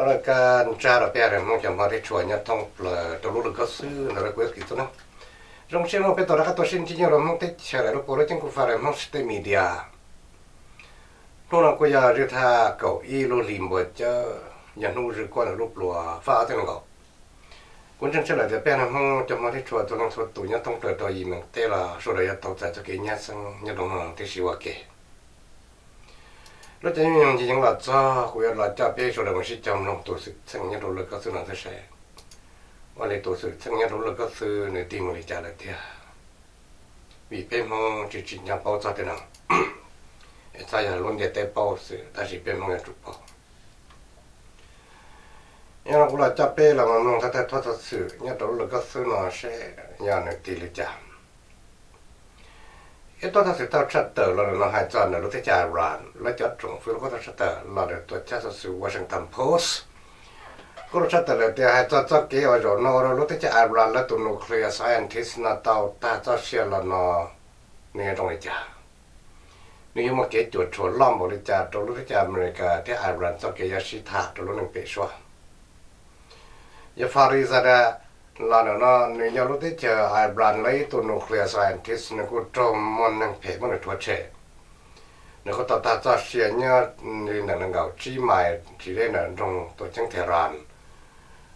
Laj kab ntsab rau peb haiv Hmoob cov Hmoob thiab tshua nyob thoob plaws rau lub lwm koj xwb ntawm lawv kuv yog Kim Txuj Neeb. Zoo siab hnub no peb tau rov qab tuaj sib ntsib nyob rau Hmoob teb chaws lawm lub puas lub ceeb kuv faj rau Hmoob State Media. Hnub no kuj yog zwj thaj kaum ib lub hli npua cawv, yog hnub zwj kuaj ntawm lub pluas faj ob txhiab nees nkaum. Kuv ntseeg siab lawm tias peb haiv Hmoob cov Hmoob thiab tshua txhua leej txhua tus nyob thoob plaws rau yim neeg teb los sawv daws yuav tau txais txoj kev nyab xeeb nyob rau hnub no tib si ua ke. Lub caij nyoog ces yeej los txog kuv yuav los coj peb sawv daws mus sib cog mloog tus xwm txheej nyob rau lwm koj xwb no thiab seb ua li tus xwm txheej nyob rau lwm koj xwb nws tig mus li cas lawm tiag. Vim peb Hmoob tsis tsim nyog paub txog tej no, es txhob yog lub ntiaj teb paub xwb tab sis peb Hmoob yuav tsum paub. Yog no kuv los coj peb los mus mloog thawj thawj thuab xov xwm nyob rau lub lwm koj xwb no seb yog nws tig li cas. Ib tug thaj xwm tau tshaj tawm los no hais txog ntawm lub teb chaws Iran lawv cov tsoom fwv lub kob tau tshaj tawm los ntawm tuam teb xov xwm Washington Post. Kuj tshaj tawm lawm tias hais txog txoj kev uas zaum no ua rau lub teb chaws Iran lawv tus nuclear scientist no tau tag txoj sia los no nws zoo li cas. Nws yuav muaj kev cuam tshuam loj npaum li cas rau lub teb chaws Amelikas thiab Iran txoj kev yuav sib tham rau lub neej pem suab. Yog Farizadeh los ntawm no nws yog lub teb chaws Iran lawv ib tug nuclear scientist, nws kuj raug muaj neeg phem muab nws rhuav tshem. Nws kuj tau tag txoj sia nyob li ntawm nees nkaum tsib mais tsis deb ntawm nroog tuam ceeb Tehran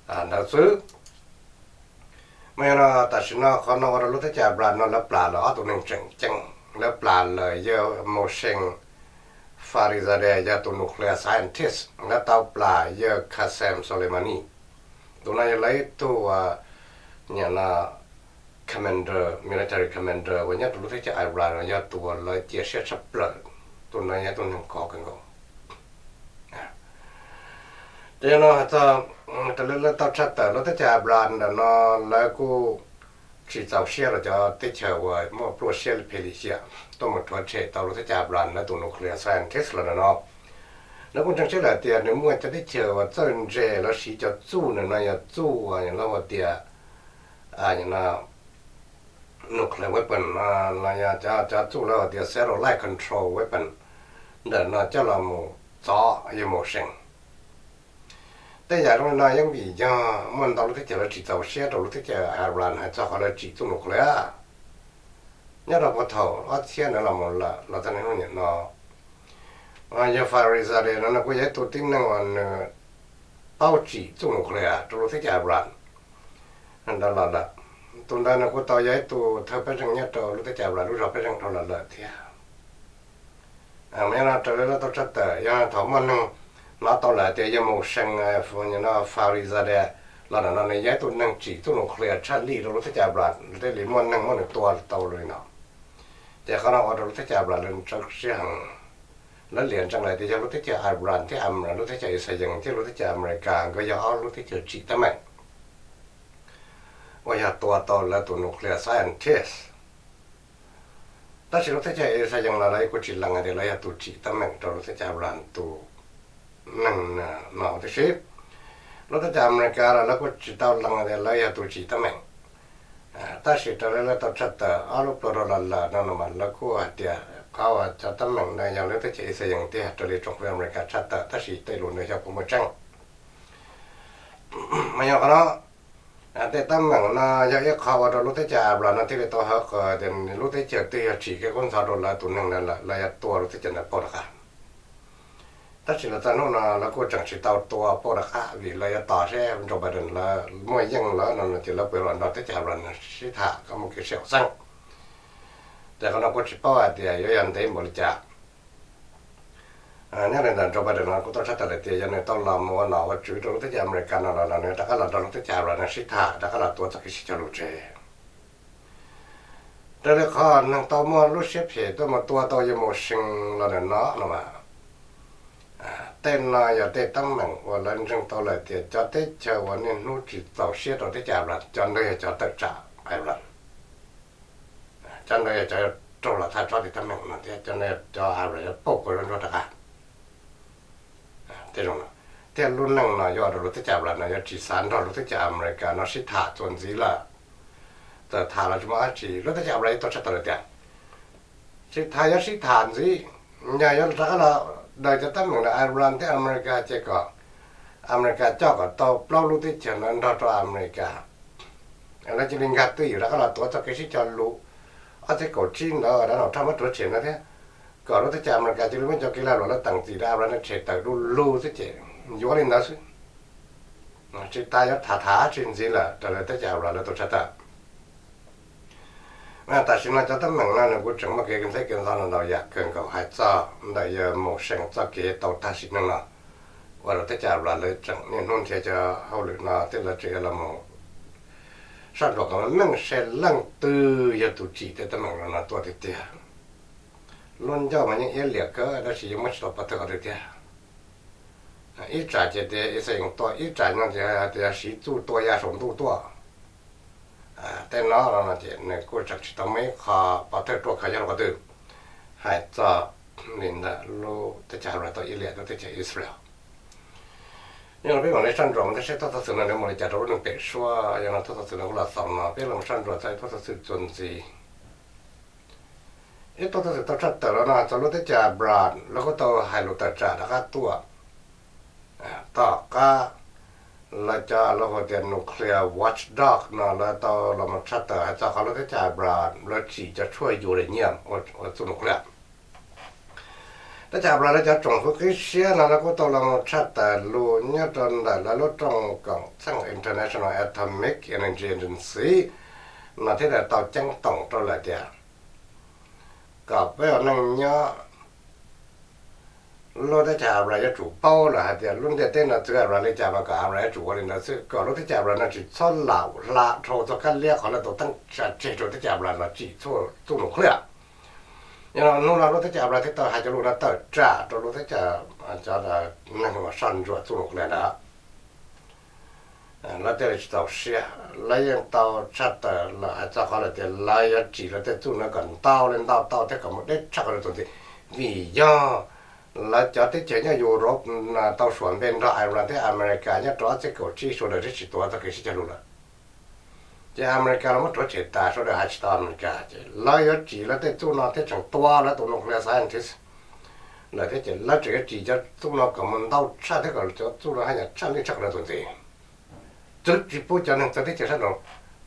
ntawd xwb. Mas yog no tam sim no qhov no ua rau lub teb chaws Iran no lawv plam lawm ob tug neeg tseem ceeb, lawv plam lawm yawg Mohsen Farizadeh yog tus nuclear scientist, lawv tau plam yawg Qasem Soleimani. Tus no yog lawv ib tug commander, military commander uas nyob rau lub teb chaws Iran yog tus uas lawv cia siab tshaj plaws. Tus no yog tus neeg khov kawg nkaus. Ces yog no hais txog raws li lawv tau tshaj tawm lub teb chaws Iran ntawm no lawv kuj tsis txaus siab rau cov teb chaws uas muaj pluaj siab phem lim hiam tuaj mus rhuav tshem tau lub teb chaws Iran lawv tus nuclear scientist los ntawm no. Lawv kuj ntseeg siab lawm tias nws muaj cov teb chaws uas txawj ntse lawv siv cov txuj ntawm no yog txuj uas lawv hu tias nuclear weapon los yog cov txuj lawv hu tias satellite control weapon ntawm no coj los mus txov yawg Mohsen. Tej yam zoo li no yeej vim yog muaj ntau lub teb chaws lawv tsis txaus siab rau lub teb chaws Iran hais txog qhov lawv tsim txuj nuclear. Nyob rau puag thaum ob txhiab ntawd los mus lawm los txog niaj hnub nim no, yawg Farizadeh no nws kuj yog ib tug tib neeg uas nws paub tsim txuj nuclear rau lub teb chaws Iran ntawd los lawm. Tus ntawd nws kuj tau yog ib tug thawj pej xeem nyob rau lub teb chaws Iran lub zog pej xeem dhau los lawm thiab. Mas yog no raws li lawv tau tshaj tawm, yog thaum muaj neeg hnov tau lawm tias yawg Mohsen no Farizadeh los ntawm no nws yog ib tug neeg tsim txuj nuclear tshaj lij rau lub teb chaws Iran, thiaj li muaj neeg muab nws tua tau li no. Ces qhov no ua rau lub teb chaws Iran lawv ntseeg siab heev. Lawv liam ntsees lawm tias yog lub teb chaws Iran thiab Am, lub teb chaws Israel thiab lub teb chaws Amelikas nkawd yog ob lub teb chaws tsim teeb meem uas yog tua tau lawv tus nuclear scientist. Tab sis lub teb chaws Israel los lawv kuj tsis lees hais tias lawv yog tus tsim teeb meem rau lub teb chaws Iran tus neeg no tib si. Lub teb chaws Amelikas los lawv kuj tsis tau lees hais tias lawv yog tus tsim teeb meem. Tab sis raws li lawv tau tshaj tawm ob lub pluas dhau los lawm no no mas lawv kuj hais tias qhov uas cov teeb meem ntawd yog lub teb chaws Israel tiag raws li tsoom fwv Amelikas tshaj tawm, tab sis tej lus ntawd xyov puas muaj tseeb. Mas yog qhov no, tej teeb meem no yog ib qho ua rau lub teb chaws Iran no thiaj li tau hawv qhov tias lub teb chaws twg yog tsim kev kub ntxhov rau lawv tus neeg ntawd lawm lawv yuav tua lub teb chaws ntawd pauj rov qab. Tab sis los txog hnub no lawv kuj tseem tsis tau tua pauj rov qab vim lawv yuav tos seb Joe Biden lawv muaj yeej lawm no ces lawv puas los nrog teb chaws Iran sib tham kom muaj kev sib haum xeeb. Ces qhov no kuj tsis paub hais tias yuav yog ntev npaum li cas. Nyob li ntawm Joe Biden no kuj tau tshaj tawm lawm tias yog nws tau los mus ua nom ua tswv rau lub teb chaws Amelikas no los nws rov qab los nrog lub teb chaws Iran no sib tham rov qab los tuav txoj kev sib cog lus tseg. Raws li qhov neeg tau muaj lub siab phem tuaj mus tua tau yawg Mohsen los ntawm no no mas, tej no yog tej teeb meem uas lawv ntseeg tau lawm tias cov teb chaws uas niaj hnub tsis txaus siab rau teb chaws Iran cov ntawd yog cov tawm tsam Iran. Cov ntawd yog cov raug los thaj tsob tej teeb meem no thiab cov ntawd yog cov Iran yuav pauj kom zoo ntsuag rov qab. Thiab lub neej no yuav ua rau lub teb chaws Iran no yuav tsis xav nrog lub teb chaws Amelikas no sib tham txuas ntxiv lawm. Txawm tham los tsis muaj dab tsi, lub teb chaws Iran yuav tau tshaj tawm lawm tias sib tham yuav sib tham ntxiv, yog yuav rov qab los daws cov teeb meem ntawm Iran thiab Amelikas ces kom Amelikas coj kom tau plaub lub teb chaws ntawd nrog rau Amelikas, lawv cia li nkag twj ywm rov qab los tuav txoj kev sib cog lus ob txhiab kaum tsib ntawd Donald Trump muab rhuav tshem ntawd thiab, kom lub teb chaws Amelikas cia li muab cov kev lag luam lawv teem txim rau Iran no tshem tawm du lug xwb ces yuav li ntawd xwb. Tsis tas yuav tham tham tsis ntxiv lawm raws li teb chaws Iran lawv tus tshaj tawm. Tam sim no cov teeb meem no nws kuj tseem muaj kev ntxheb kev ntxhov ntau yam kawg nkaus hais txog ntawm yawg Mausen txoj kev tau tag sim neej no, ua rau teb chaws Iran lawv tseem niaj hnub nrhiav cov hauj lwm no thiab lawv tseem yuav los mus soj ntsuam kom meej se leej twg yog tus tsim tej teeb meem no tuaj tiag tiag. Lub ncauj mas yeej iab liam kawg tab sis yeej muab tsis tau pov thawj qhov twg tiag. Ib tsam ces tias Israel tuaj, ib tsam no ces hais tias siv txuj tua ya saum ntuj tuaj. Tej no no ces nws kuj tseem tsis tau muaj ib qho pov thawj ruaj khov yog rau qhov twg hais txog li ntawm lub teb chaws Iran tau iab liam rau teb chaws Israel. Yog li peb mam li soj ntsuam mus thiab seb tub thawj xwm no nws mus li cas rau lub neej pem suab. Yog no tub thawj xwm no kuj los xaus no peb los soj ntsuam txog ib tub thawj xwm txuas ntxiv. Ib tub thawj xwm tau tshaj tawm los no txog lub teb chaws Iran lawv kuj tau hais lus tawm tsam rov qab tuaj. Tom qab lawv cov lawv hu tias nuclear watchdog no lawv tau los mus tshaj tawm hais txog qhov lub teb chaws Iran lawv tsim cov tshuaj uranium ua txuj nuclear. Teb chaws Iran lawv cov tsoom fwv qib siab no lawv kuj tau los mus tshaj tawm lus nyob rau ntawm lawv lub rooj koom txheej International Atomic Energy Agency no thiab tau ceeb toom rau lawm tias kom peb ua neej nyob lub teb chaws Iran yuav tsum paub lawm hais tias lub ntiaj teb no txwv Iran li cas mas kom Iran yuav tsum ua li ntawd xwb, kom lub teb chaws Iran no tsis txhob lam hla dhau txoj kab liab qhov lawv tau teeb tsa tseg rau teb chaws Iran los tsim txuj nuclear. Yog no hnub no lub teb chaws Iran thiaj tau hais cov lus no tawm tsam rau lub teb chaws cov neeg uas soj ntsuam txuj nuclear ntawd. Lawv thiaj li tsis txaus siab, lawv yeej tau tshaj tawm lawm hais txog qhov lawm tias lawv yuav tsim lawv tej txuj no kom ntau li ntau tau thiab kom mus deb tshaj qhov rau txuas ntxiv. Vim yog lawv cov teb chaws nyob Europe tau suam npe nrog Iran thiab America nyob rau ob txhiab kaum tsib sawv daws twb tsis tuav txoj kev sib cog lus lawm. Ces America los muab rhuav tshem tas, sawv daws hais tsis tau America, ces lawv yuav tsim lawv tej txuj no thiab tseem tua lawv tus nuclear scientist lawm thiab ces lawv tseem yuav tsim cov txuj no kom mus ntau tshaj thiab kom cov txuj no haj yam tshaj li tshaj qhov rau txuas ntxiv. Txwv tsis pub cov neeg txawv teb chaws sab nraud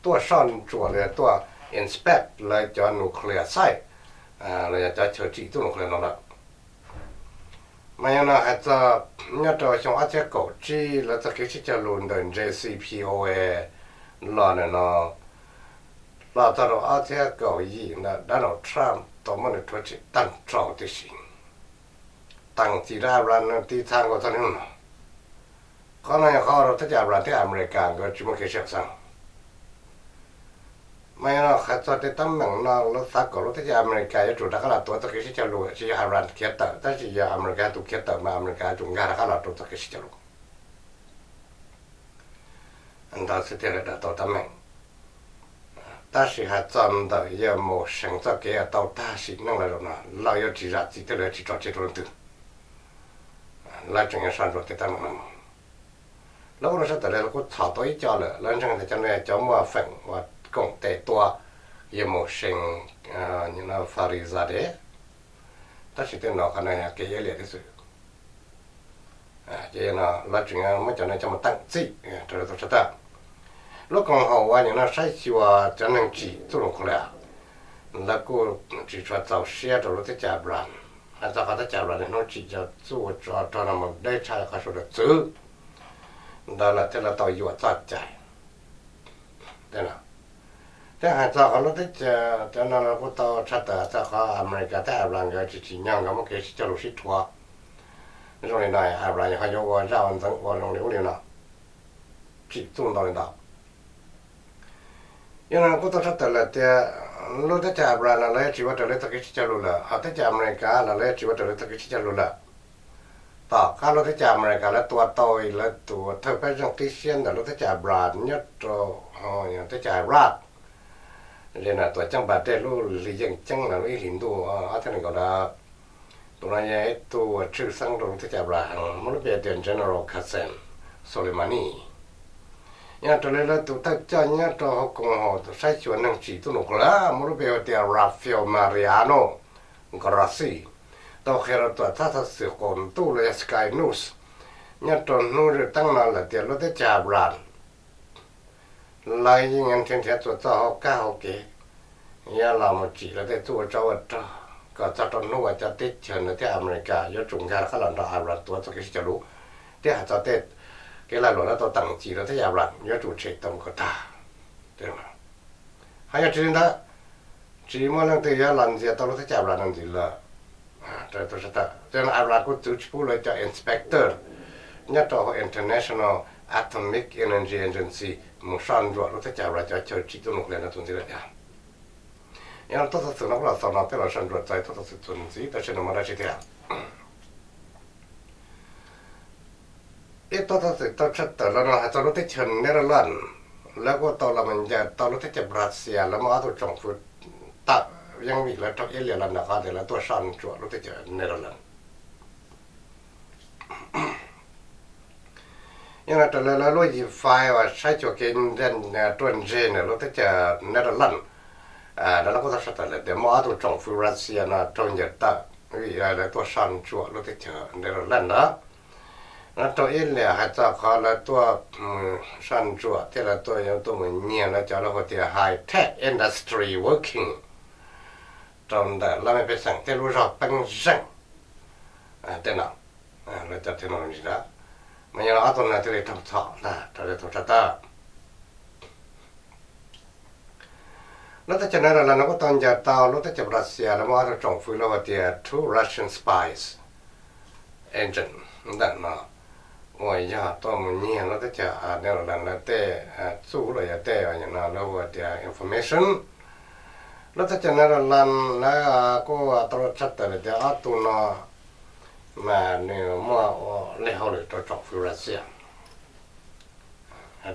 tuaj soj ntsuam los yog tuaj inspect lawv cov nuclear site los yog cov chaw tsim txuj nuclear no lawm. Mas yog no hais txog nyob rau xyoo ob txhiab kaum tsib lawv txoj kev sib cog lus ntawm J C P O A los ntawm no los txog rau ob txhiab kaum yim ntawm Donald Trump tau muab nws rhuav tshem tag nrho tib si. Teem txim rau Iran nws tiv txha nkaus txog niaj hnub no. Qhov no yog qhov rau teb chaws Iran thiab America nkawd tsis muaj kev sib haum xeeb. Mas yog no hais txog tej teeb meem no lawv xav kom lub teb chaws America yuav tsum rov qab los tuav txoj kev sib cog lus, tsis yog Iran khiav tawm, tab sis yog America tus khiav tawm mas America yuav tsum nkag rov qab los rau txoj kev sib cog lus ntawd xwb thiaj li daws tau teeb meem. Tab sis hais txog ntawm yawg Mausen txoj kev tau tag sim neej los zaum no lawv yuav tsis zam txim thiab lawv yuav tsis tso tseg rau leej twg. Lawv tseem yuav soj ntsuam tej teeb meem no. Lawv ua rau sawv daws lawv kuj txhom tau ib co lawm, lawv ntseeg tias cov no yog cov muaj feem uas koom tes tua yawg Mausen Farizadeh, tab sis tej no qhov no yog kev iab liam thiab xwb. Ces no lawv tseem muab cov no coj mus teem txim rau lawv tus sab tawm. Lub koom haum uas nim no saib xyuas cov neeg tsim txuj lus nuclear, lawv kuj tsis tshua txaus siab rau lub teb chaws Iran, hais txog qhov teb chaws Iran niaj hnub tsim cov txuj tsov rog no mus deb tshaj qhov sawv daws txwv. Ntawd lawm thiaj lawv tau yuam txoj cai. Thiab hais txog qhov lub teb chaws cov no los kuj tau tshaj tawm txog qhov America thiab Iran nkawd tsis tsim nyog nkawd muaj kev sib cog lus sib rhuav. Zoo li no Iran ho yuav ua zaj ua ntxeev ua zoo li ub li no, tsim txuj ntau li ntawd. Yog no kuj tau tshaj tawm lawm tias lub teb chaws Iran los lawv yuav tsis ua raws li txoj kev sib cog lus lawm, ho teb chaws America los lawv yuav tsis ua raws li txoj kev sib cog lus lawm. Tom qab lub teb chaws America lawv tua tau lawv tus thawj pab zeej qib siab ntawm lub teb chaws Iran nyob rau teb chaws Iraq, li no tuam ceeb Baghdad lub hli yeej ceeb no lub ib hlis ntuj ob txhiab nees nkaum ntawd. Tus no yog ib tug tshwj xeeb rau lub teb chaws Iran heev muaj lub npe tias General Qasem Soleimani. Yog raws li lawv tus thawj coj nyob rau hauv koom haum saib xyuas neeg tsim txuj lus nuclear muaj lub npe hu tias Rafael Mariano Grossi tau qhia rau tuam txhab xov xwm qaum ntuj los yog Sky News Nyob rau hnub zwj teeb no lawm tias lub teb chaws Iran lawv yeej nrhiav nrhiav txhua txoj hauv kab hauv kev yuav los mus tsim lawv tej txuj ua tsov ua rog kom txog rau hnub uas cov teb chaws ntawd thiab Amelikas yuav tsum nkag rov qab los nrog Iran tuav txoj kev sib cog lus, thiab hais txog tej kev lag luam lawv tau teem cim rau teb chaws Iran yuav tsum tshem tau mus kom tag. Ho yog tsis li ntawd, tsis muaj leej twg yuav los ntxias tau lub teb chaws Iran no ntxiv lawm. Iran kuj txwv tsis pub lawv cov inspector nyob rau hauv International Atomic Energy Agency mus soj ntsuam lub teb chaws Iran cov chaw tsim txuj nuclear no tus ntxiv lawm thiab. Yog tuaj txog xwm no kuj los xaus no peb los soj ntsuam txog ib tuaj txog xwm txuas ntxiv tab sis no muaj dab tsi thiab. Ib tuaj txog xwm tau tshaj tawm los no hais txog lub teb chaws Netherlands, lawv kuj tau los mus ncaws tau lub teb chaws Russia, lawv muaj ob tug tsoom fwv tawm yeej vim lawv raug iab liam los ntawm qhov tias lawv tuaj soj ntsuam lub teb chaws Netherlands. Yog no raws li lawv lub yim fais uas saib xyuas kev ruaj ntseg ntawm lub teb chaws Netherlands, lawv kuj tau tshaj tawm lawm tias muaj ob tug tsoom fwv Russia no raug ncaws tawm vim lawv tuaj soj ntsuam lub teb chaws Netherlands ntawd. No raug iab liam hais txog qhov lawv tuaj soj ntsuam thiab lawv tuaj yuav tuaj mus nyiag lawv cov lawv hu tias high tech industry working rau ntawm laj mej pej xeem thiab lub zog peeb zeej tej no, lawv cov technology ntawd. Mas yog ob tug no thiaj li raug txhom ntag raws li tau tshaj tawm. Lub teb chaws Netherlands no kuj tau ncaws tau lub teb chaws Russia lawv muaj ob tug tsoom fwv lawv hu tias two Russian spies agent ntawm no uas yog tuaj mus nyiag lub teb chaws Netherlands lawv tej txuj los yog tej no lawv hu tias information. Lub teb chaws Netherlands lawv kuj tau tshaj tawm lawm tias ob tug no mas nws muaj ua li hauj lwm rau tsoom fwv Russia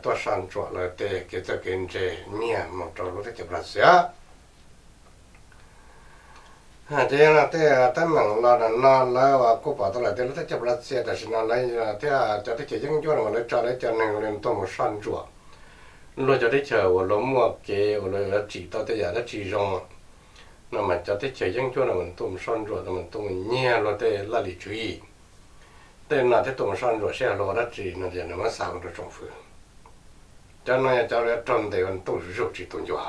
tuaj soj ntsuam lawv tej kev txawj kev ntse nyiag mus rau lub teb chaws Russia. Ces yog no tej teeb meem los no lawv kuj pom tau lawm tias lub teb chaws Russia tam sim no lawv thiab cov teb chaws yeeb ncuab no mas lawv tso lawv cov neeg tuaj mus soj ntsuam luag cov teb chaws uas luag muaj kev uas luag yuav tsim tau tej yam dab tsi zoo no mas cov teb chaws yeeb ncuab no mas tuaj mus soj ntsuam no mas tuaj mus nyiag luag tej laj lim tswv yim tej no thiab tuaj mus soj ntsuam seb luag ua dab tsi no ces nws muab xa mus rau tsoom fwv. Cov no yog cov yuav raug ntes ua ntuj zuj zus tsis tu ncua.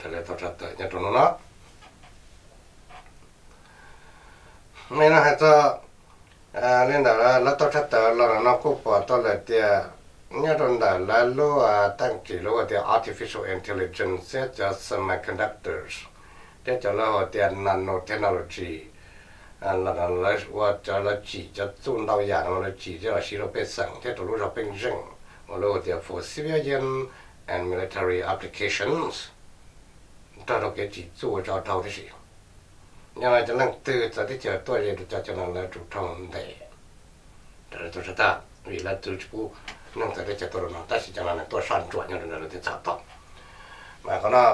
Raws li tau tshaj tawm nyob rau hnub no. Li no hais txog li ntawm lawv tau tshaj tawm los no kuj pom tau lawm tias nyob rau ntawm lawv lub teeb tsim lawv hu tias artificial intelligence thiab cov semiconductors thiab cov lawv hu tias nanotechnology los lawv ua cov lawv tsim cov txuj ntau yam no lawv tsim thiab los siv rau pej xeem thiab rau lub zog peeb zeej uas lawv hu tias for civilian and military applications, nrog rau kev tsim txuj ua tsov rog tib si. Yog no cov leej twg txawv teb chaws tuaj ze rau cov cov no lawv tsum raug ntes raws li tau tshaj tawm vim lawv txwv tsis pub neeg txawv teb chaws tuaj rau no tab sis cov no nws tuaj soj ntsuam nyob rau ntawm lawv thiaj txhom tau. Mas qhov no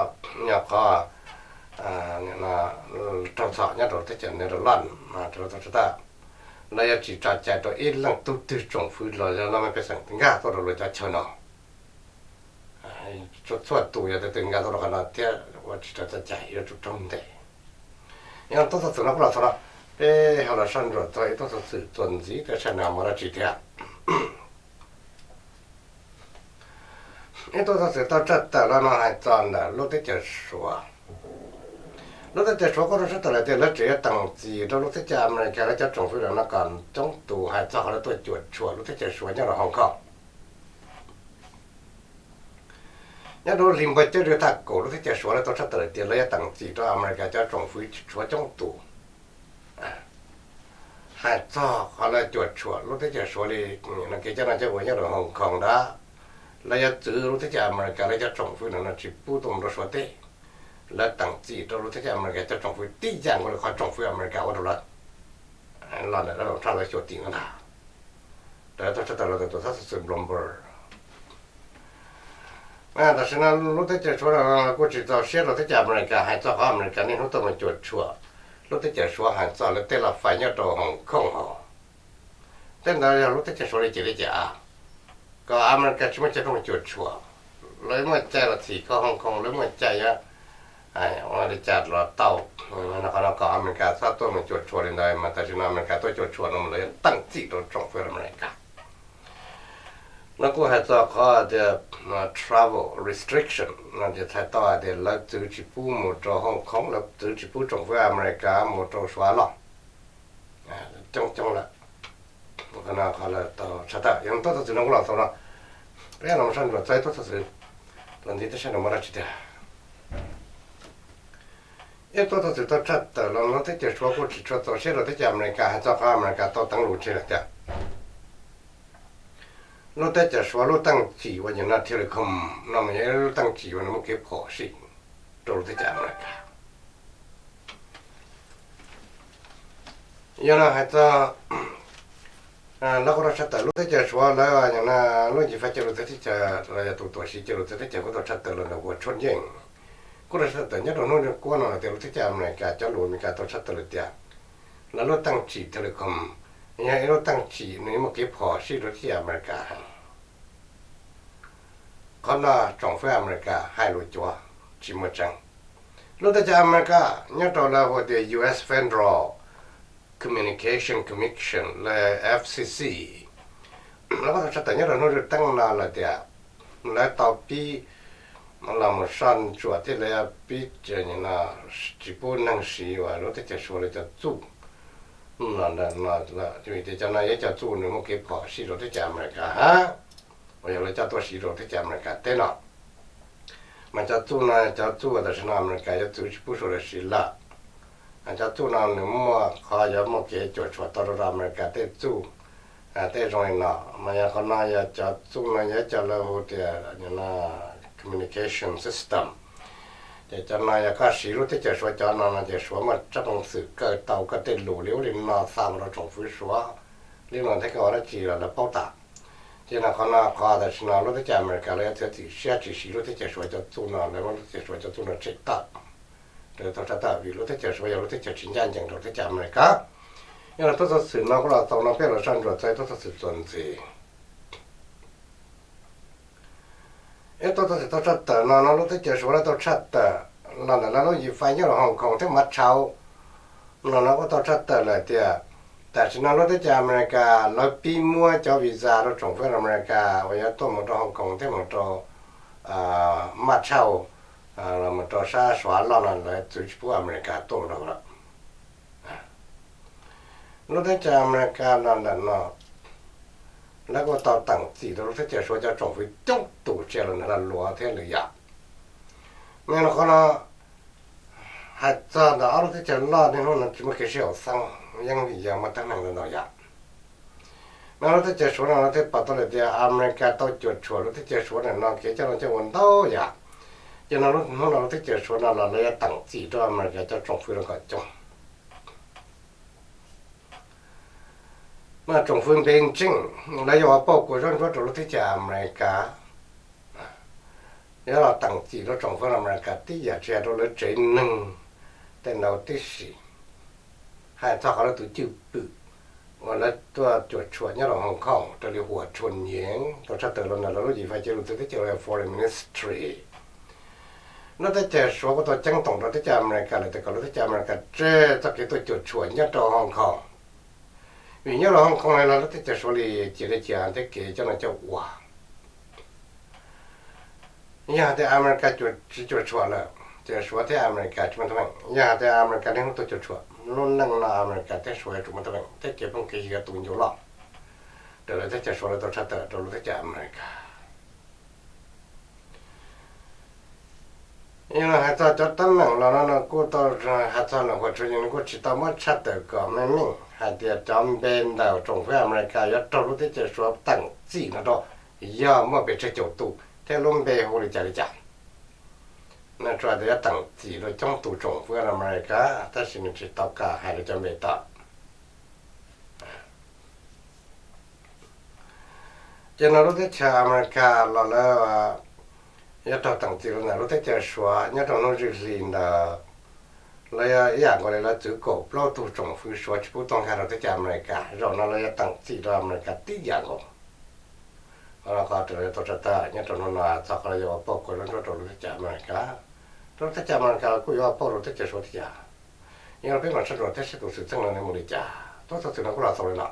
yog qhov raug txhom nyob rau teb chaws Netherlands mas raws li tau tshaj tawm lawv yuav tsis tso cai rau ib leej tug twg tsoom fwv los yog laj mej pej xeem nkag tuaj rau luag cov chaw no. Txhua tus yog tus twg nkag tuaj rau qhov no thiab ua tsis raws txoj cai yuav tsum raug ntes. Yog tuaj txog xwm no kuj los txog no, peb ho los soj ntsuam txog ib tuaj txog xwm txuas ntxiv thiab saib nws muaj dab tsi thiab. Ib tuaj txog xwm tau tshaj tawm los no hais txog ntawm lub teb chaws Suav. Lub teb chaws Suav kuj tau tshaj tawm lawm tias lawv tseem yuav teem txim rau lub teb chaws Amelikas lawv cov tsoom fwv no kom coob tus hais txog qhov lawv tuaj cuam tshuam lub teb chaws Suav nyob rau Hong Kong. Nyob rau hli npawg cawj dw thaj kaum lub teb chaws Suav lawv tau tshaj tawm lawm tias lawv yuav teem txim rau Amelikas cov tsoom fwv Suav coob tus hais txog qhov lawv cuam tshuam lub teb chaws Suav li no kev coj noj coj ua nyob rau Hong Kong ntawd. Lawv yuav txwv lub teb chaws Amelikas lawv cov tsoom fwv no no tsis pub tuaj mus rau Suav teb. Lawv teem txim rau lub teb chaws Amelikas cov tsoom fwv tib yam nkaus li qhov tsoom fwv Amelikas ua rau lawv los ntawm Donald Trump lawv xyuas tim no ntag. Raws tau tshaj tawm los ntawm tus thab xov xwm Bloomberg. Tam sim no lub teb chaws Suav no kuj tsis txaus siab rau teb chaws Amelikas hais txog qhov Amelikas niaj hnub tuaj mus cuam tshuam lub teb chaws Suav hais txog lawv tej laj fais nyob rau Hong Kong hos. Tej ntawd yog lub teb chaws Suav li ces li cas kom Amelikas tsis muaj chaw tuaj mus cuam tshuam. Lawv muaj cai los thim kho Hong Kong, lawv muaj cai yuav ua li cas los tau. Qhov no kom Amelikas txhob tuaj mus cuam tshuam li ntawd mas tam sim no Amelikas tuaj cuam tshuam no mas lawv yuav teem txim rau tsoom fwv Amelikas. No kuj hais txog qhov tias travel restriction no ces txhais tau hais tias lawv txwv tsis pub mus rau Hong Kong, lawv txwv tsis pub tsoom fwv Amelikas mus rau Suav loj coob coob lawm. Qhov no qhov lawv tau tshaj tawm yog tuaj txog txwv no kuj los tau no, peb los soj ntsuam txog ib tuaj txog txwv los ntxiv tej sab nws muaj dab tsi tiag. Ib tuaj txog txwv tau tshaj tawm los lub teb chaws Suav kuj tsis tshua txaus siab rau teb chaws Amelikas hais txog qhov Amelikas tau teev lus tseg lawm tias lub teb chaws Suav lub teej cim uas yog no Telecom no mas yog ib lub teej cim uas nws muaj kev phom sij rau lub teb chaws Amelikas. Yog no hais txog lawv kuj tau tshaj tawm lub teb chaws Suav lawv lub cim fais coj lus txawv teb chaws los yog tus tuam siv coj lus txawv teb chaws kuj tau tshaj tawm los ntawm Hua Tshoj Yeej kuj tau tshaj tawm nyob rau hnub kuab no hais tias lub teb chaws Amelikas cov lus Amelikas tau tshaj tawm lawm tias lawv lub teej cim Telecom yog ib lub teej cim nws muaj kev phom sij rau teb chaws Amelikas heev. Qhov no tsoom fwv Amelikas hais lus cuav tsis muaj tseeb. Lub teb chaws Amelikas nyob rau lawv hu tias U S Federal Communication Commission los F C C, lawv kuj tau tshaj tawm nyob rau hnub zwj teeb no lawm tias lawv tau pib los mus soj ntsuam thiab lawv pib tsis pub neeg siv uas lub teb chaws Suav lawv cov txuj no lawm, vim tias cov no yog cov txuj nws muaj kev phom sij rau teb chaws Amelikas hab, uas yog lawv coj tuaj siv rau teb chaws Amelikas teb no. Mas cov txuj no cov txuj tam sim no Amelikas yuav txwv tsis pub sawv daws siv lawm. Cov txuj no nws muaj qhov yuav muaj kev cuam tshuam tau rau Amelikas tej txuj tej zoo li no. Mas yog qhov no yog cov txuj no yog cov lawv hu tias communication system. Ces cov no yog koj siv lub teb chaws Suav cov no no ces Suav muaj tsab peev xwm kaw tau koj tej lus li ub li no xa mus rau tsoom fwv Suav li no thiab koj ua dab tsi los lawv paub tas. Ces no qhov no qhov tam sim no lub teb chaws Amelikas lawv yuav txiav txim siab tsis siv lub teb chaws Suav cov txuj no, lawv muab lub teb chaws Suav cov txuj no tshem tawm, raws tau tshaj tawm vim lub teb chaws Suav yog lub teb chaws tsis ncaj ncees rau teb chaws Amelikas. Yog los tuaj txog txwm no kuj los tau no peb los soj ntsuam txog tuaj txog txwm txuas ntxiv. Ib tuaj txog txwm tau tshaj tawm no no lub teb chaws Suav lawv tau tshaj tawm los ntawm lawv lub yim fais nyob rau Hong Kong thiab Mab Tshau no no kuj tau tshaj tawm lawm tias tam sim no lub teb chaws Amelikas lawv pib muab cov visa rau tsoom fwv Amelikas uas yuav tuaj mus rau Hong Kong thiab mus rau Mab Tshau los mus rau sab Suav loj no lawv txwv tsis pub Amelikas tuaj mus rau lawm. Lub teb chaws Amelikas no ntawm no lawv kuj tau teem txim rau lub teb chaws Suav cov tsoom fwv coob tus tsis yog los nws lag luam thiab lwm yam. Mas qhov no hais txog ntawm ob lub teb chaws loj niaj hnub no tsis muaj kev sib haum xeeb, yeej vim yog muaj teeb meem ntau ntau yam. Mas lub teb chaws Suav no lawv thiaj pom tau lawm tias Amelikas tau cuam tshuam lub teb chaws Suav ntawm no kev coj loo coj ua ntau yam. Ces no hnub no lub teb chaws Suav no los lawv yuav teem txim rau Amelikas cov tsoom fwv no kom coob. Mas tsoom fwv Npeej Tseej lawv yuav ua pauj kua zaub ntsuab rau lub teb chaws Amelikas, yuav los teem txim rau tsoom fwv Amelikas tib yam tsis hais rau lawv tsev neeg tej ntau tib si. Hais txog qhov lawv tus cwj pwm uas lawv tuaj cuam tshuam nyob rau Hong Kong raws li Hua Chun-yeej tau tshaj tawm los ntawm lawv lub yim fais coj lus txawv teb chaws Foreign Ministry. Lub teb chaws Suav kuj tau ceeb toom rau teb chaws Amelikas lawm tias kom lub teb chaws Amelikas tseg txoj kev tuaj cuam tshuam nyob rau Hong Kong. Vim nyob rau Hong Kong no los lub teb chaws Suav li cia li cia thiab kev coj noj coj ua. Yog hais tias Amelikas tsis cuam tshuam lawm ces Suav thiab Amelikas tsis muaj teeb meem. Yog hais tias Amelikas niaj hnub tuaj cuam tshuam, lub neej no Amelikas thiab Suav yuav tsum muaj teeb meem thiab kev phooj kev ywg yuav tu ncua loj raws lawv teb chaws Suav lawv tau tshaj tawm rau lub teb chaws Amelikas. Yog hais txog cov teeb meem los no no kuj tau hais txog ntawm Hua Chun-yeej nws kuj tsis tau muab tshaj tawm kom meej meej hais tias cov npe ntawm tsoom fwv Amelikas yuav raug lub teb chaws Suav teem txim no rau yog muaj pes tsawg caum tus thiab lub npe hu li cas li cas. Nws tsuas hais tias yuav teem txim rau coob tus tsoom fwv Amelikas tab sis nws tsis tau kam hais lawv cov npe tawm. Ces no lub teb chaws Amelikas los lawv yuav raug teem txim rau ntawm lub teb chaws Suav nyob rau hnub zwj hli ntawd. Lawv ib yam nkaus li lawv txwv kaum plaub tug tsoom fwv Suav tsis pub tuaj nkag rau teb chaws Amelikas, zaum no lawv yuav teem txim rau Amelikas tib yam nkaus. Qhov no qhov raws li tau tshaj tawm nyob rau hnub no txog qhov lawv yuav ua pauj kua zaub ntsuab rau lub teb chaws Amelikas, rau lub teb chaws Amelikas los kuj yuav ua pauj rau teb chaws Suav tib yam. Yog peb los soj ntsuam tib si tus xwm txheej no nws mus li cas, tuaj txog xwm no kuj los txaus li no.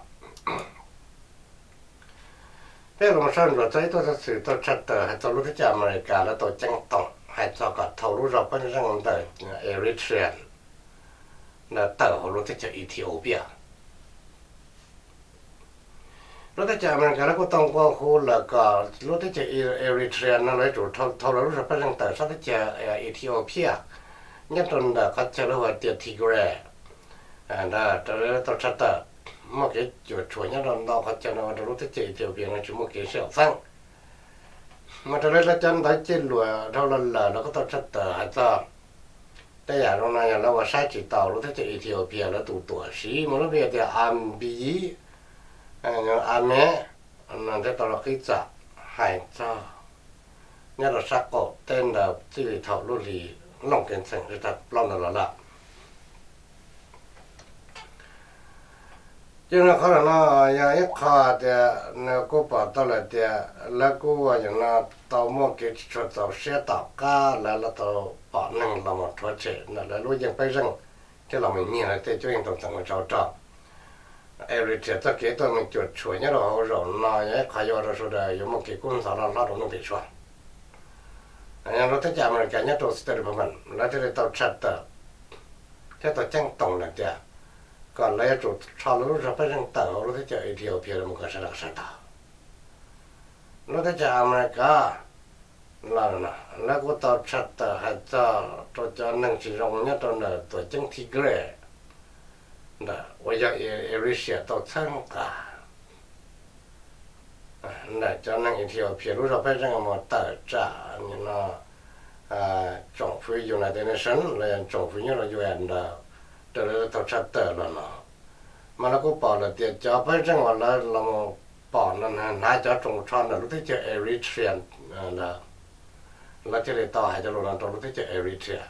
Peb los soj ntsuam txog ib tuaj txog xwm tau tshaj tawm hais txog lub teb chaws Amelikas lawv tau ceeb toom hais txog kom thau lub zog pej xeem ntawm Eritrea ntawd tawm hauv lub teb chaws Ethiopia. Lub teb chaws Amelikas lawv kuj tau nqua hu lawm kom lub teb chaws Eritrea no lawv yuav tsum thau lawv lub zog pej xeem tawm sab teb chaws Ethiopia nyob rau ntawm qhov chaw lawv hu tias Tigray. Raws li tau tshaj tawm, muaj kev cuam tshuam nyob rau ntau qhov chaw no ua rau lub teb chaws Ethiopia no tsis muaj kev sib haum xeeb. Mas raws li lawv cov ntawv ceg luam dhau los lawm los kuj tau tshaj tawm hais txog tej yam zoo no yog lawv ua saib tsis taus lub teb chaws Ethiopia lawv tus tuam siv muaj lub npe tias Abiy, Ahmed, no thiaj tau los qhib txam hais txog nyob rau sab qaum teb ntawd txij li thaum lub hli Looj Kev Ntxheem tag plaub ntawd los lawm. Ces no qhov no yog ib qho tias nws kuj pom tau lawm tias lawv kuj ua yam no tau muaj kev tsis tshua txaus siab tom qab lawv tau pom neeg los mus rhuav tshem ntawm lawv lub yeej pej xeem thiab los mus nyiag lawv tej cuab yeej tau txeem ua tsau rog. Eritrea txoj kev tuaj mus cuam tshuam nyob rau hauv zaum no yog ib qho yuav ua rau sawv daws yuav muaj kev kub ntxhov loj hlob rau hnub pem suab. Yog lub teb chaws Amelikas nyob rau State Department lawv thiaj li tau tshaj tawm thiab tau ceeb toom lawm tias kom lawv yuav tsum rho lawv lub zog pej xeem tawm hauv lub teb chaws Ethiopia los mus kom sawv daws sai tau. Lub teb chaws Amelikas los lawv kuj tau tshaj tawm hais txog rau cov neeg tsis zoo nyob rau ntawm tuam ceeb Tigray ntawm uas yog Eritrea tau txhawb nqa ntawm cov neeg Ethiopia lub zog pej xeem mus tawm tsam no tsoom fwv United Nations los yog tsoom fwv nyob rau U N ntawd raws li tau tshaj tawm los no. Mas lawv kuj pom lawm tias cov pej xeem uas lawv los pom no hnav cov tsoos tsho ntawm lub teb chaws Eritrea ntawd, lawv thiaj li tau hais cov lus no rau lub teb chaws Eritrea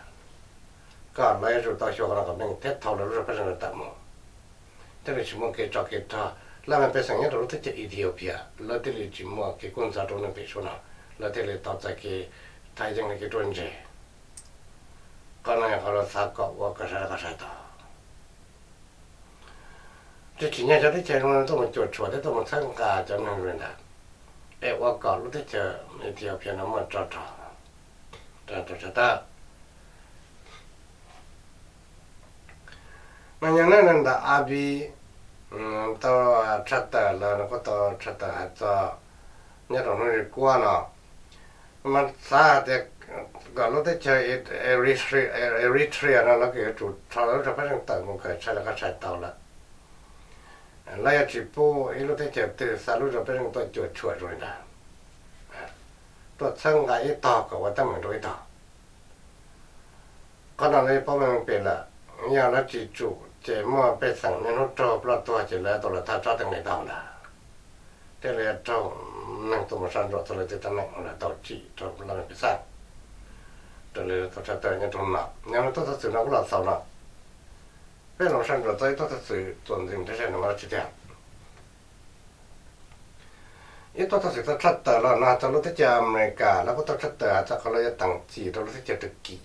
kom lawv yuav tsum tau xyuas qhov no kom meej thiab thau lawv lub zog pej xeem ntawd tawm mus. Thiaj li tsis muaj kev tsov kev rog, laj mej pej xeem nyob rau lub teb chaws Ethiopia lawv thiaj li tsis muaj kev kub ntxhov rau hnub pem suab no, lawv thiaj li tau txais kev thaj yeeb li kev ruaj ntseg. Qhov no yog qhov lawv xav kom ua kom sawv daws sai tau. Tsis tsim nyog cov teb chaws zoo tuaj mus cuam tshuam thiab tuaj mus txhawb nqa cov neeg zoo li ntawd, es ua kom lub teb chaws Ethiopia no muaj tsov rog rau sawv daws. Mas yog neej neeg ntawm Abiy tau tshaj tawm lawm, nws kuj tau tshaj tawm hais txog nyob rau hnub ris kuab no, mas xav hais tias kom lub teb chaws Eritrea no lawv yuav tsum rho lawv lub zog pej xeem tawm mus kom sai lawv qab sai tau lawm. Lawv yuav tsis pub ib lub teb chaws twg xa lub zog pej xeem tuaj cuam tshuam zoo li ntawd, tuaj txhawb nqa ib tog kom ua teeb meem rau ib tog. Qhov no lawv paub meej pem lawm, yog lawv tsis tsum ces muaj pej xeem niaj hnub raug ploj tuag ces lawv tau los thaj tsam teeb li tau ntag. Thiaj li raug neeg tuaj mus soj ntsuam txog lawv tej teeb meem uas lawv tau tsim rau laj mej pej xeem. Raws li tau tshaj tawm nyob rau no, yog no tuaj txog xwm no kuj los xaus no. Peb los soj ntsuam txog ib tuaj txog xwm txuas ntxiv rau sab no mas dab tsi tiag. Ib tuaj txog xwm tau tshaj tawm los no txog lub teb chaws Amelikas lawv kuj tau tshaj tawm hais txog qhov lawv yuav teem txim rau lub teb chaws Turkey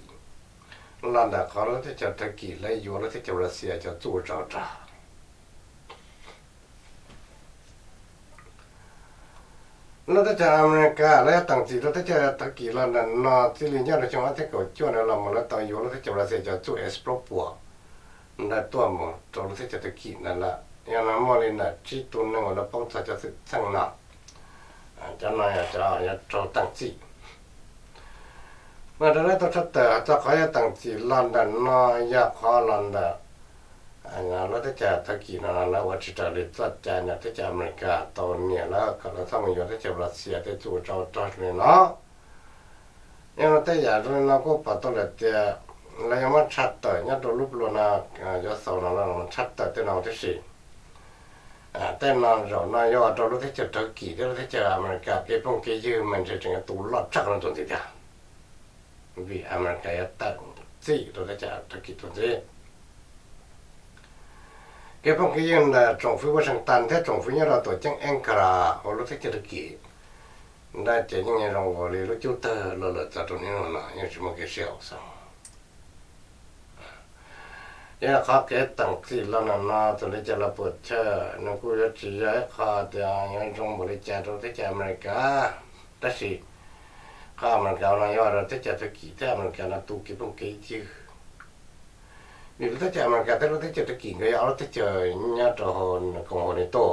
los ntawm qhov lub teb chaws Turkey lawv yuav lub teb chaws Russia cov txuj ua tsov rog. Lub teb chaws Amelikas lawv yuav teem txim rau teb chaws Turkey los ntawm no txij li nyob rau xyoo ob txhiab kaum cuaj no los mus lawv tau yuav lub teb chaws Russia cov txuj explosive ntawd tuaj mus rau lub teb chaws Turkey ntawd lawm. Yog no muaj li ntawm tsib tug neeg uas lawv poob txog cov xwm txheej no. Cov no yog cov yuav raug teem txim. Mas raws li tau tshaj tawm hais txog qhov yuav teem txim los ntawm no yog qhov los ntawm lub teb chaws Turkey no lawv ua tsis raws li txoj cai ntawm teb chaws Amelikas tau niam lawv kom lawv txhob mus yuav teb chaws Russia tej txuj ua tsov rog zoo li no. Yog no tej yam zoo li no kuj pom tau lawm tias lawv yuav muab tshaj tawm nyob rau lub plua no, yuav xaus no los tshaj tawm tej no tib si. Tej no zaum no yuav ua rau lub teb chaws Turkey thiab lub teb chaws Amelikas kev phooj kev ywg mas ntshe tseem yuav tu loj tshaj qhov no tus ntxiv tiag, vim Amelikas yuav tawm txim rau teb chaws Turkey tus ntxiv. Kev phooj kev ywg ntawm tsoom fwv Washington thiab tsoom fwv nyob rau tuam ceeb Ankara hauv lub teb chaws Turkey ntawd ces yeej zoo nkaus li lub cub tawg los lawm txog rau hnub no yeej tsis muaj kev sib haum xeeb. Yog qhov kev teem txim los no no tus li cas los puam chawj, nws kuj yuav tsis yog ib qho tias yuav zoo npaum li cas rau teb chaws Amelikas. Tab sis qhov Amelikas no yuav ua rau teb chaws Turkey thiab Amelikas no tu kev phooj kev ywg. Vim lub teb chaws Amelikas thiab lub teb chaws Turkey nkawd yog ob lub teb chaws nyob rau hauv koom haum NATO,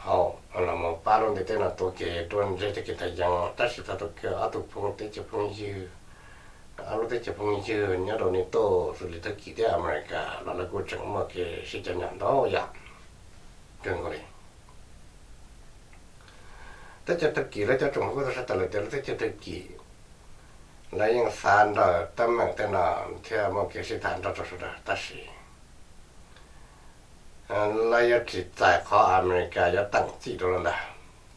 hauv los pab lub ntiaj teb no tuav kev ruaj ntseg txoj kev thaj yeeb. Tab sis txog rau ob tug phooj teb chaws phooj ywg, ob lub teb chaws phooj ywg nyob rau NATO xws li Turkey thiab Amelikas los lawv kuj tseem muaj kev sib cov nyom ntau yam kawg nkaus li. Teb chaws Turkey lawv cov tsoom fwv kuj tau sab tawm lawm tias lub teb chaws Turkey lawv yeej xav nrog teeb meem tej no thiab muaj kev sib tham nrog rau sawv daws, tab sis lawv yuav tsis txais qhov Amelikas yuav teem txim rau lawv ntag.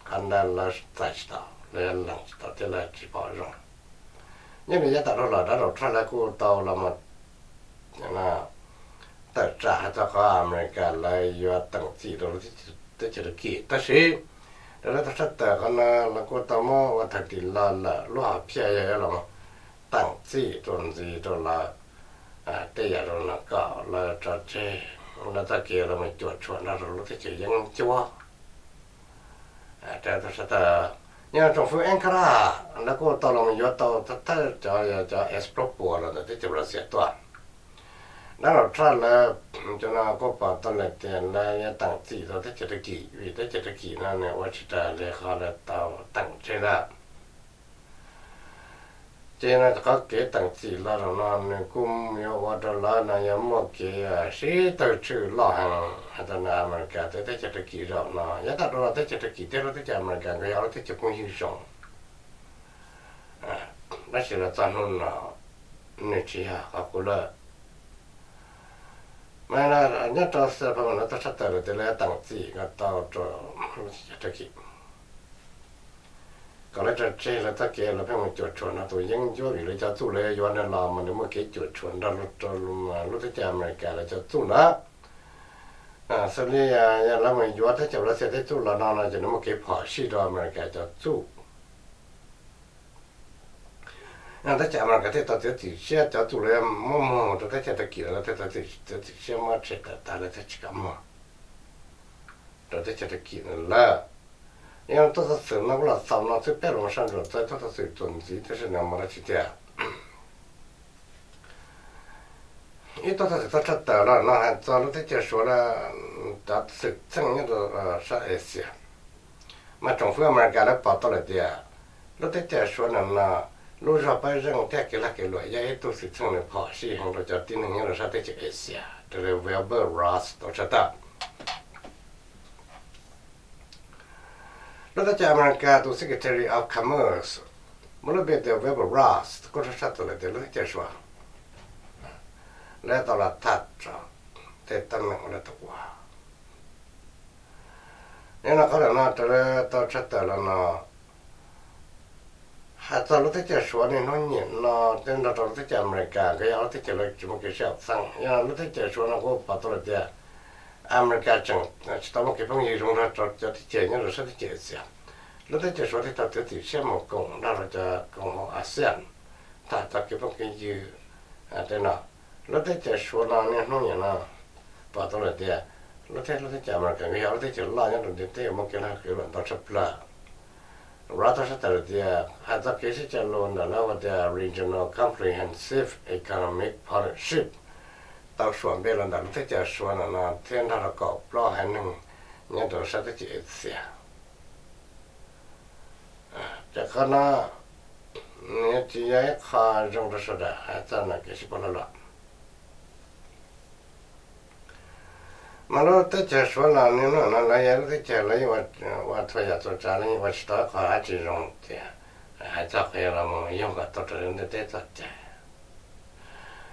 Qhov ntawd lawv txais tsis tau, lawv yuav lees tsis tau thiab lawv tsis pom zoo. Nyob li yav tag dhau los Donald Trump lawv kuj tau los mus tawm tsam hais txog qhov Amelikas lawv yuav teem txim rau teb chaws Turkey, tab sis raws li tau sab tawm qhov no los kuj tau muab ua thaum tim los lawm lub hom phiaj yog yuav los teem txim txuas ntxiv rau lawv tej yam zoo no kom lawv tso tseg lawv txoj kev los mus cuam tshuam nrog rau lub teb chaws yeeb ncuab. Raws li tau sab tawm, yog tsoom fwv Ankara lawv kuj tau los mus yuav tau thawj cov, cov explosive los ntawm teb chaws Russia tuaj. Donald Trump lawv cov no kuj pom tau lawm tias lawv yuav teem txim rau teb chaws Turkey vim teb chaws Turkey no nws ua tsis raws li qhov lawv tau teem tseg ntawd. Ces no qhov kev teem txim los zaum no nws kuj yuav ua rau lawv no yuav muaj kev sib tawg tswj loj heev hais tias Amelikas thiab teb chaws Turkey zaum no yav tag dhau los teb chaws Turkey thiab lub teb chaws Amelikas nkawd yog ob lub teb chaws phooj ywg zoo, tab sis los txog hnub no nws tsis yog qhov qub lawm. Mas nyob rau xav pha mas lawv tau sab tawm lawm tias lawv teem txim kom tau rau lub teb chaws Turkey kom lawv tso tseg lawv txoj kev lawv pheej mus cuam tshuam nrog tus yeeb ncuab vim lawv cov txuj lawv yuav yuav nws los mas nws muaj kev cuam tshuam nrog rau lub teb chaws Amelikas lawv cov txuj ntawd. Xws li yog lawv mus yuav teb chaws Russia tej txuj los no no ces nws muaj kev phom sij rau Amelikas cov txuj. Teb chaws Amelikas thiaj tau txiav txim siab cov txuj lawv muab muag rau teb chaws Turkey los lawv thiaj tau txiav txim siab muab tshem tawm tas lawv thiaj tsis kam muag rau teb chaws Turkey lawm. Yog tuaj txog xwm no kuj los xaus no xwb peb los soj ntsuam txog tuaj txog xwm txuas ntxiv thiab sawv daws mus dab tsi tiag. Ib tuaj txog xwm txog tshaj tawm los no hais txog lub teb chaws Suav cov xwm txheej nyob rau sab Asia. Mas tsoom fwv Amelikas lawv pom tau lawm tias lub teb chaws Suav no no lub zog pab zeej thiab kev lag kev luam yog ib tug xwm txheej nws phom sij heev rau cov tib neeg nyob rau sab teb chaws Asia raws li Wilbur Ross tau tshaj tawm. Lub teb chaws Amelikas tus Secretary of Commerce muaj lub npe tias Wilbur Ross kuj tshaj tawm lawm tias lub teb chaws Suav lawv tau los tham txog tej teeb meem uas lawv tau ua. Yog no qhov ntawm no raws li tau tshaj tawm los no hais txog lub teb chaws Suav niaj hnub nim no thiab nrog rau lub teb chaws Amelikas nkawd yog ob lub teb chaws lawv tsis muaj kev sib haum xeeb. Yog lub teb chaws Suav no kuj pom tau lawm tias Amelikas tseem tsis tau muaj kev phooj ywg zoo nrog rau cov teb chaws nyob rau sab teb chaws Asia. Lub teb chaws Suav thiaj tau txiav txim siab mus koom nrog rau cov koom haum ASEAN tham txog kev phooj kev ywg tej no. Lub teb chaws Suav no niaj hnub nim no pom tau lawm tias lub teb, lub teb chaws Amelikas nkawd yog lub teb chaws loj nyob rau ntiaj teb uas muaj kev lag kev luam ntau tshaj plaws. Ross tau tshaj tawm lawm tias hais txog kev sib cog lus ntawm lawv hu tias Regional Comprehensive Economic Partnership tau suam npe los ntawm lub teb chaws Suav no no thiab nrog rau kaum plaub haiv neeg nyob rau sab teb chaws Asia. Ces qhov no nws tsis yog ib qho zoo rau sawv daws hais txog no kev sib pab lag luam. Mas lub teb chaws Suav los niaj hnub no lawv yog lub teb chaws lawv yeej ua txhua yam txhua tsav, lawv yeej ua tsis tau ib qho dab tsi zoo tias hais txog qhov los mus yog kom tau raws li ntiaj teb txoj cai.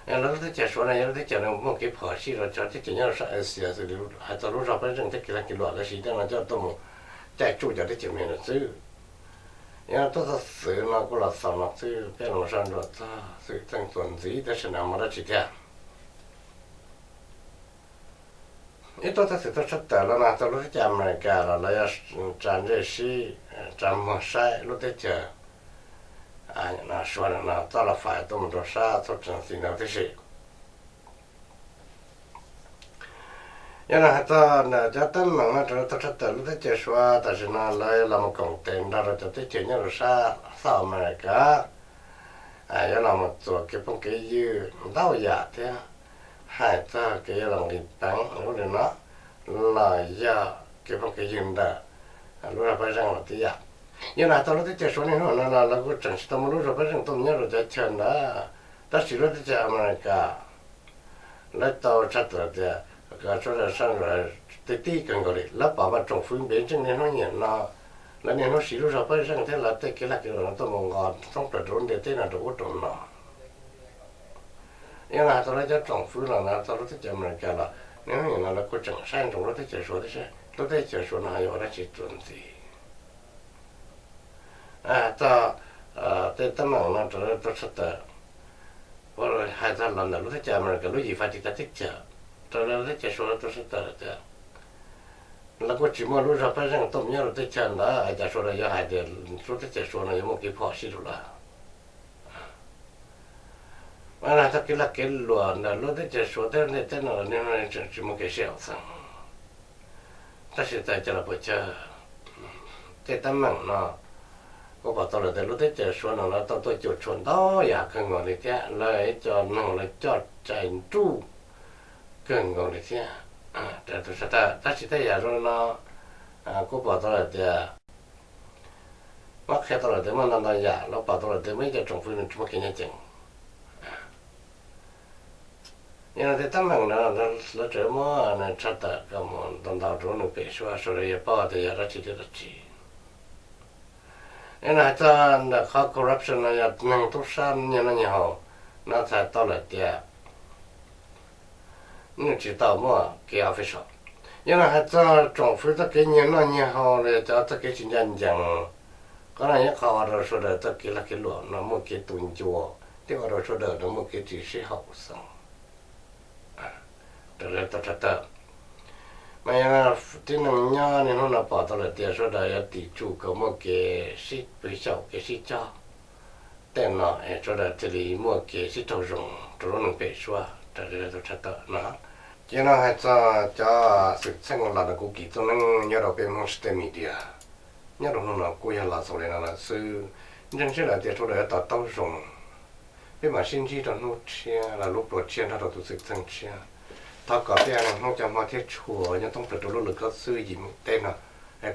Lawv lub teb chaws Suav no yog lub teb chaws nws muaj kev phom sij rau cov teb chaws nyob rau sab Asia xws li hais txog lub zog pab zeej thiab kev lag kev luam lawv siv tej no coj tuaj mus caij tsuj cov teb chaws me no xwb. Yog tuaj txog xwm no kuj los xaus no xwb, peb los soj ntsuam txog xwm txheej txuas ntxiv tab sis no muaj dab tsi thiab. Ib tuaj txog xwm txog tshaj tawm los no txog lub teb chaws Amelikas los lawv yuav tsa ntsej sib, tsa muag saib lub teb chaws Suav no txoj laj fais tuaj mus rau sab txhuab tsees xis no tib si. Yog no hais txog ntawm cov teeb meem no rau tau tshaj tawm lub teb chaws Suav tam sim no lawv los mus koom tes nrog rau cov teb chaws nyob rau sab South America, yuav los mus txuas kev phooj kev ywg ntau yam thiab. Hais txog kev yuav los nqis peev lub li no los yog kev phooj kev ywg ntawm lub zog pab zeej los tib yam. Yog no hais txog lub teb chaws Suav niaj hnub no los lawv kuj tseem tsis tau muaj lub zog pab zeej tuaj mus nyob rau cov chaw ntawd, tab sis lub teb chaws America lawv tau tshaj tawm tias sawv daws sab nraud tib tib kawg nkaus li. Lawv pom mas tsoom fwv npe ntseej niaj hnub nyiam no, lawv niaj hnub siv lub zog pab zeej thiab lawv tej kev lag kev luam no tuaj mus nqos thoob plaws rau lub ntiaj teb no rau ub rau no. Yog no hais txog lawv cov tsoom fwv los no txog lub teb chaws America los niaj hnub nyiam no lawv kuj tseem saib ntsoov lub teb chaws Suav thiab seb lub teb chaws Suav no yuav ua dab tsi txuas ntxiv. Txog tej teeb meem no rau tau tshaj tawm, hais txog los ntawm lub teb chaws America lub yim faj tim teb chaws rau lawv lub teb chaws Suav tau tshaj tawm tias lawv kuj tsis muaj lub zog pab zeej tuaj mus nyob rau teb chaws ntawd, cas sawv daws yuav hais tias lub teb chaws Suav no yuav muaj kev phom sij lawm. Mas txog kev lag kev luam ntawm lub teb chaws Suav thiab ntiaj teb no los niaj hnub tseem tsis muaj kev sib haum xeeb. Tab sis txawm cas los puas chawj, tej teeb meem no kuj pom tau lawm tias lub teb chaws Suav no lawv tau tuaj cuam tshuam ntau yam kawg nkaus li thiab lawv cov neeg lawv coj cai nruj kawg nkaus li thiab. Tab sis tej yam zoo li no kuj pom tau lawm tias, muab qhia tau lawm tias muaj ntau ntau yam los pom tau lawm tias muaj ib co tsoom fwv nws tsis muaj kev ncaj ncees. Yog no tej teeb meem no lawv tseem muab nws tshaj tawm kom mus ntau ntau rau lub neej pem suab sawv daws yuav paub tias yog dab tsi thiab dab tsi. Yog no hais txog ntawm qhov corruption no yog neeg tub sab nyiag noj nyiag haus no txhais tau lawm tias nws tsis tau muaj kev official. Yog no hais txog tsoom fwv txoj kev nyiag noj nyiag haus los yog cov txoj kev tsis ncaj ncees, qhov no yog qhov ua rau sawv daws txoj kev lag kev luam no muaj kev tu ncua thiab ua rau sawv daws no muaj kev tsis sib haum xeeb. Raws li tau tshaj tawm, mas yog tib neeg nyob niaj hnub no pom tau lawm tias sawv daws yuav tim tsum kom muaj kev sib pw xyaum kev sib cog tej no es sawv daws thiaj li muaj kev sib raug zoo rau lub neej pem suab raws li lawv tau tshaj tawm no. Ces no hais txog cov xwm txheej los ntawm kuv Kim Txooj Neeb nyob rau peb Hmoob State Media nyob rau hnub no kuj yog los xaus li no lawm xwb. Ntseeg siab lawm tias sawv daws yuav to taub zoo, peb mam sib ntsib rau hnub tshiab los lub pluas tshiab nrog rau tus xwm txheej tshiab. Thov kom peb Hmoob cov Hmoob thiab tshua nyob thoob plaws rau lub lwm kab xwb yim teb no,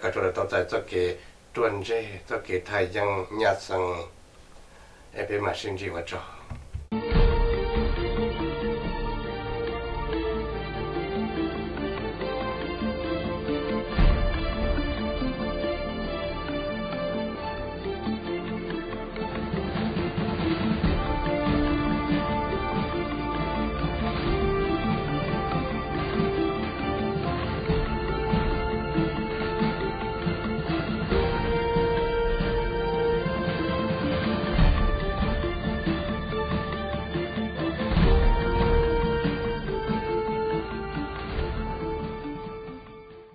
kom sawv daws tau txais txoj kev ruaj ntseg, txoj kev thaj yeeb nyaj xeeb, es peb mam sib ntsib ua tsaug.